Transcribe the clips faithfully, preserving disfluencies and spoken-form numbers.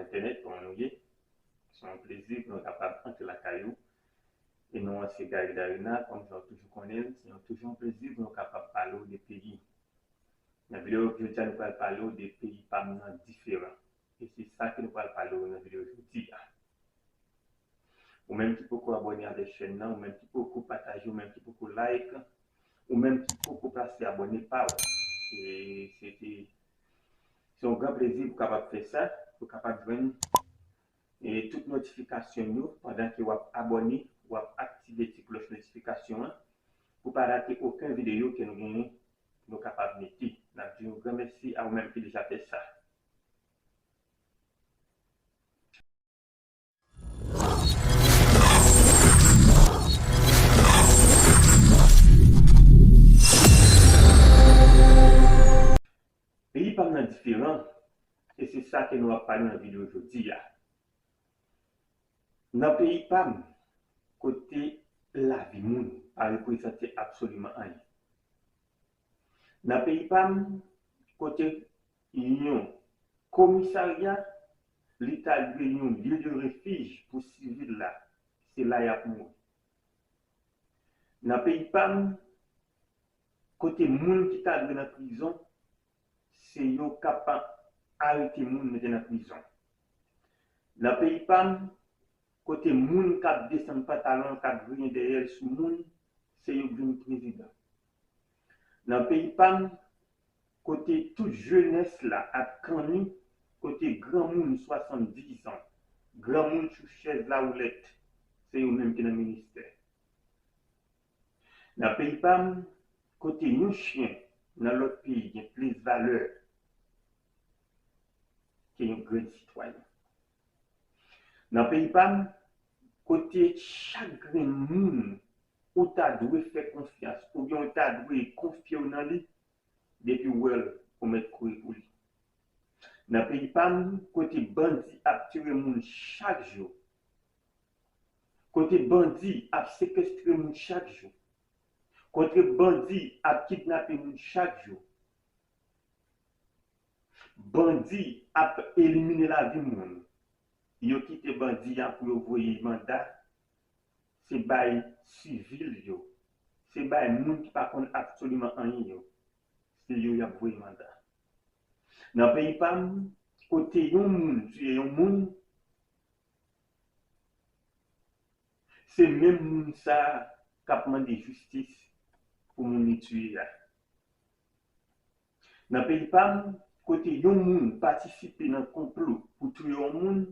entènèt, kòman nou ye? Se yon plezi pou nou kapab antre lakay ou. E non an se Gary Darina, kòm jan w toujou konnen l, se yon, toujou yon plezi pou nou kapab pale w de peyi. Nan videyo jodi a, nou pral pale w de peyi pa m nan diferan. E se sa ke nou pral pale w nan videyo jodi a. Ou menm ki poko abòne avèk chèn nan, ou menm ki poko pataje, ou menm ki poko like, ou menm ki poko pase abòne pa w. E se te, se yon gran plezi pou kapab fè sa, pou kapab jwenn e tout notifikasyon yo pandan ke w ap abòne, w ap aktive ti klòch notifikasyon an, pou pa rate okenn videyo ke nou genyen, nou kapab mete. N ap di yon gran mèsi a ou menm ki deja fè sa. Peyi pa m nan diferan, e se sa ke nou ap pale nan videyo jodi a. Nan peyi pa m, kote lavi moun pa reprezante absoliman anyen. Nan peyi pa m, kote yon komisarya, li ta dwe yon lye de refij pou sivil la, se la y ap mouri. Nan peyi pa m, kote moun ki ta dwe nan prizon, se yo k ap arete moun mete nan prizon. Nan peyi pa m, kote moun k ap desann pantalon, k ap griyen dèyè l sou moun, se yo k vin prezidan. Nan peyi pa m, kote tout jenès la ap kanni, kote granmoun swasanndiz an, granmoun sou chèz lawoulèt, se yo menm ki nan ministè. Nan peyi pa m, kote yon chen nan lòt peyi gen plis valè ke yon grenn sitwayen. Nan peyi pa m, kote chak grenn moun ou ta dwe fè konfyans oubyen ou ta dwe konfye w nan li depi w wè l ou mèt kouri pou li. Nan peyi pa m, kote bandi ap tire moun chak jou, kote bandi ap sekestre moun chak jou, kote bandi ap kidnape moun chak jou, bandi ap elimine lavi moun, yo kite bandi a pou yo voye manda, se bay sivil yo, se bay moun ki pa konn absoliman anyen yo, se yo y ap voye manda. Nan peyi pa m, kote yon moun tiye yon moun, se menm moun sa a k ap mande jistis pou moun li tiye a. Nan peyi pa m, kote yon moun patisipe nan konplo pou touye yon moun,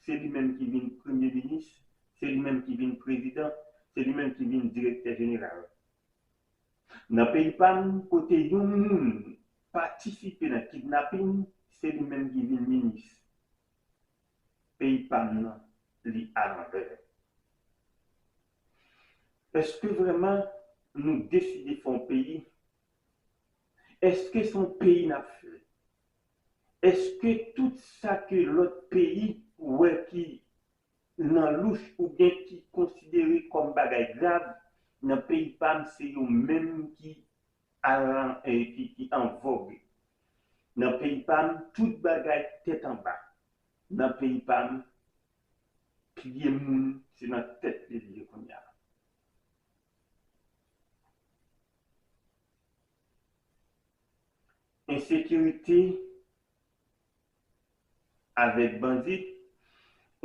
se li menm ki vin premye minis, se li menm ki vin prezidan, se li menm ki vin direktè jeneral. Nan peyi pa m, kote yon moun patisipe nan kidnapin, se li menm ki vin minis. Peyi pa m nan, li alanvè. Èske vrèman nou deside fè yon peyi? Èske se yon peyi n ap fè? Èske tout sa ke lòt peyi wè ki nan louch oubyen ki konsidere kòm bagay grav, nan peyi pa m, se yo menm ki alan, eh, ki, ki an vòg. Nan peyi pa m, tout bagay tèt anba. Nan peyi pa m, piye moun, se nan tèt li li ye kounye a. Ensekirite avèk bandi,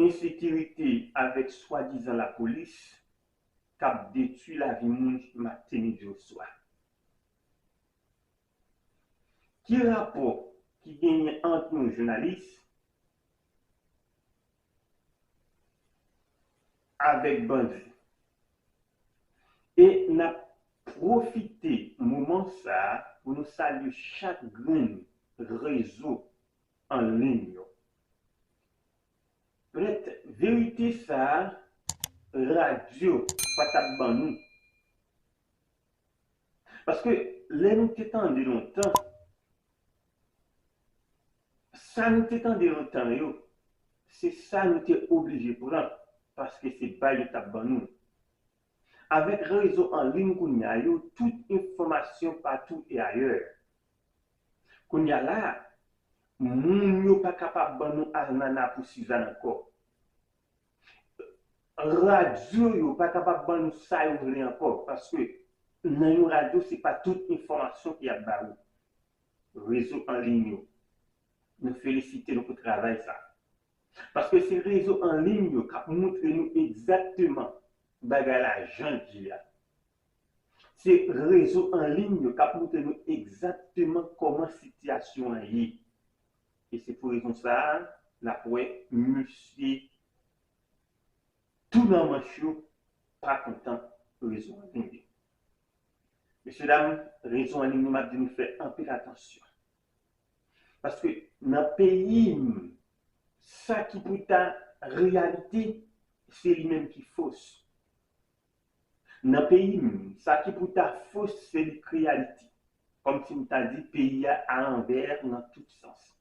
ensekirite avèk swadizan lapolis k ap detwi lavi moun maten, midi, oswa. Ki rapò ki genyen ant yon jounalis avèk bandi? E n ap pwofite moman sa a pou nou salye chak grenn rezo an liy yo. Petèt verite sa a, radyo pa t ap ban nou. Paske lè nou te tande lontan, sa nou te tande lontan yo, se sa nou te oblije pran, paske se bay yo t ap ban nou. Avèk rezo an liy kounye a yo, tout enfòmasyon patou e ayè. Kounye a la a, Moun yo pa kapab ban nou alnana pou Sizàn ankò. Radyo yo pa kapab ban nou sa yo vle ankò, paske nan yon radyo, se pa tout enfòmasyon ki ap ba ou. Rezo an liy yo, nou felisite nou pou travay sa. Paske se rezo an liy yo k ap montre nou egzakteman bagay la jan l ye a. Se rezo an liy yo k ap montre nou egzakteman kòman sitiyasyon an ye. E se pou rezon sa a, n ap wè mesye tou nan manch yo pa kontan rezo an liy yo. Mesye dam, rezo an liy yo, m ap di nou fè anpil atansyon. Paske nan peyi m, sa ki pou ta reyalite, se li menm ki fos. Nan peyi m, sa ki pou ta fos, se li k reyalite. Kòmsi m ta di peyi a alanvè nan tout sans.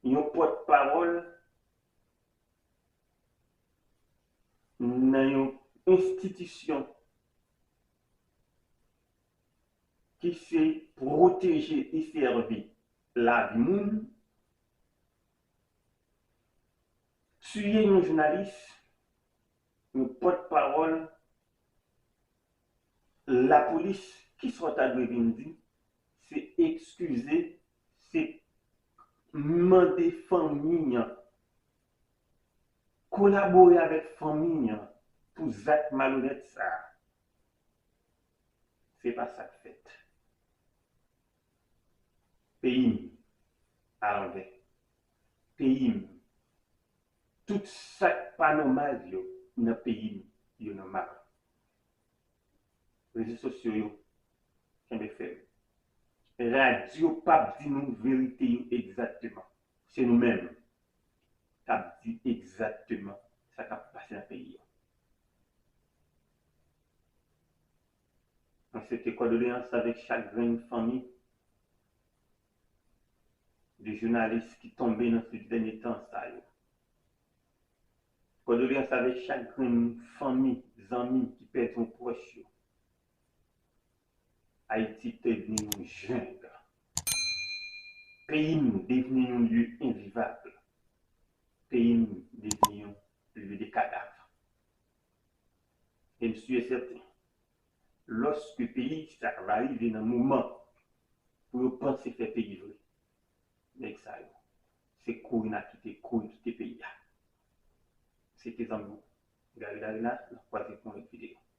Yon pòtpawòl nan yon enstitisyon ki se pwoteje e sèvi lavi moun, tiye yon jounalis, yon pòtpawòl lapolis, kisa w ta dwe vin di? Se eskize, se mande fanmi an, kolabore avèk fanmi an pou zak malonèt sa a. Se pa sa k fèt. Peyi m alanvè. Peyi m, tout sa k pa nòmal yo nan peyi m, yo nòmal. Rezo sosyo yo, kenbe fèm. Radyo p ap di nou verite yo egzakteman. Se nou menm k ap di egzakteman sa k ap pase nan peyi a. Mwen swete kondoleyans avèk chak grenn fanmi de jounalis ki tonbe nan se dènye tan sa yo. Kondoleyans avèk chak grenn fanmi, zanmi ki pèdi yon pwòch yo. Ayiti te vin yon jeng. Peyi m devni yon lye envivab. Peyi m devni yon lye de kadav. E m si e sèten, lòske peyi sa va rive nan moman pou yo panse fè peyi vre, nèg sa yo, se kouri n a kite, kouri kite peyi a. Se te zanmi w, Gary Larinas, n ap kwaze pou yon lòt videyo.